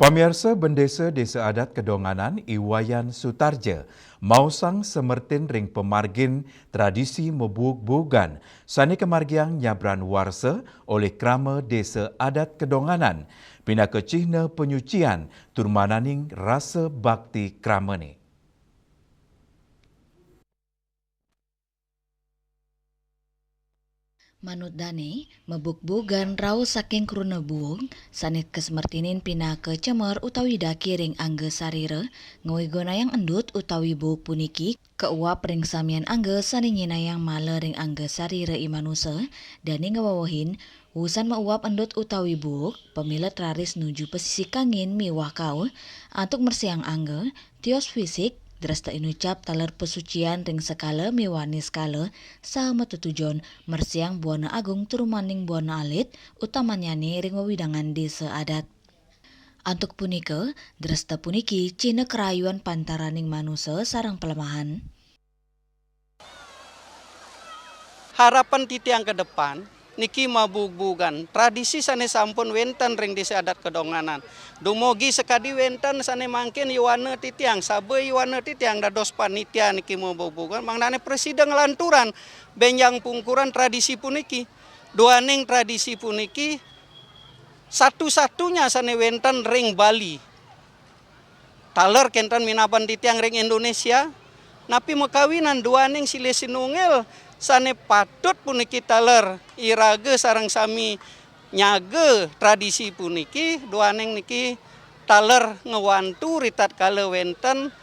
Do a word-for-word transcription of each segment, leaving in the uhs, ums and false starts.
Pamiarsa, Bendesa Desa Adat Kedonganan, I Wayan Sutarja, maosang semertin ring pamargin tradisi mabug-bugan sane kamargiang nyabran warsa olih krama Desa Adat Kedonganan, pinaka cihna panyucian tur mananing rasa bakti kramane. Manut dane, mabug-bugan rauh saking kruna buug, sane kasemertinin pinaka cemer utawi daki ring angga sarira, ngawigunayang endut utawi buug puniki kauap ring samian angga sane nyinahang mala ring angga sarira i manusa, dane ngwewehin, wusan mauap endut utawi buug, pamilet raris nuju pasisi kangin miwah kauh, antuk mersihang angga, tios fisik, dresta inucap taler pasucian ring sekala miwah niskala, saha matetujon mersihang buana agung tur mananing buana alit, utamannyane ring wewidangan desa adat. Antuk punika, dresta puniki cihna karayuan pantaraning manusa sareng palemahan. Harapan titiang ke depan niki mabug-bugan tradisi sane sampun wenten ring Desa Adat Kedonganan. Dumugi sakadi wenten sane mangkin yowana titiang, saba yowana titiang dados panitia niki mabug-bugan, mangdane prasida nglanturang benjang pungkuran tradisi puniki. Duaning tradisi puniki satu-satunya sane wenten ring Bali. Taler kenten minaban titiang ring Indonesia, napi makawinan duaning silih sinunggil sane patut puniki taler iraga sareng sami nyaga tradisi puniki, duaning niki taler ngwantu ritatkala wenten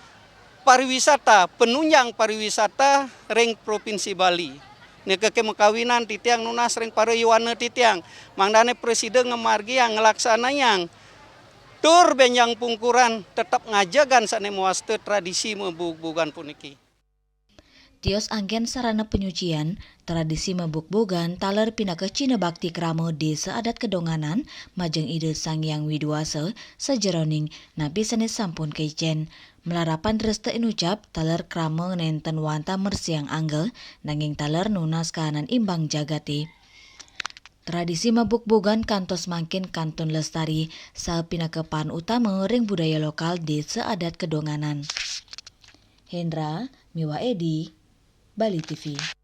pariwisata, penunjang pariwisata ring Provinsi Bali. Nika ke makawinan titiang nunas ring para yowana titiang, mangdane prasida ngamargiang, nglaksanayang, tur benjang pungkuran tetep ngajegang sane mawasta tradisi mabug-bugan puniki. Tios anggen sarana panyucian, tradisi mabug-bugan taler pinaka cihna bakti krama Desa Adat Kedonganan majeng Ida Sang Hyang Widi Wasa sajeroning napi sane sampun kaicen. Malarapan dresta inucap taler krama nenten wantah mersihang angga, nanging taler nunas kahanan imbang jagate. Tradisi mabug-bugan kantos mangkin kantun lestari, saha pinaka paan utama ring budaya lokal Desa Adat Kedonganan. Hendra miwah Edi, Bali T V.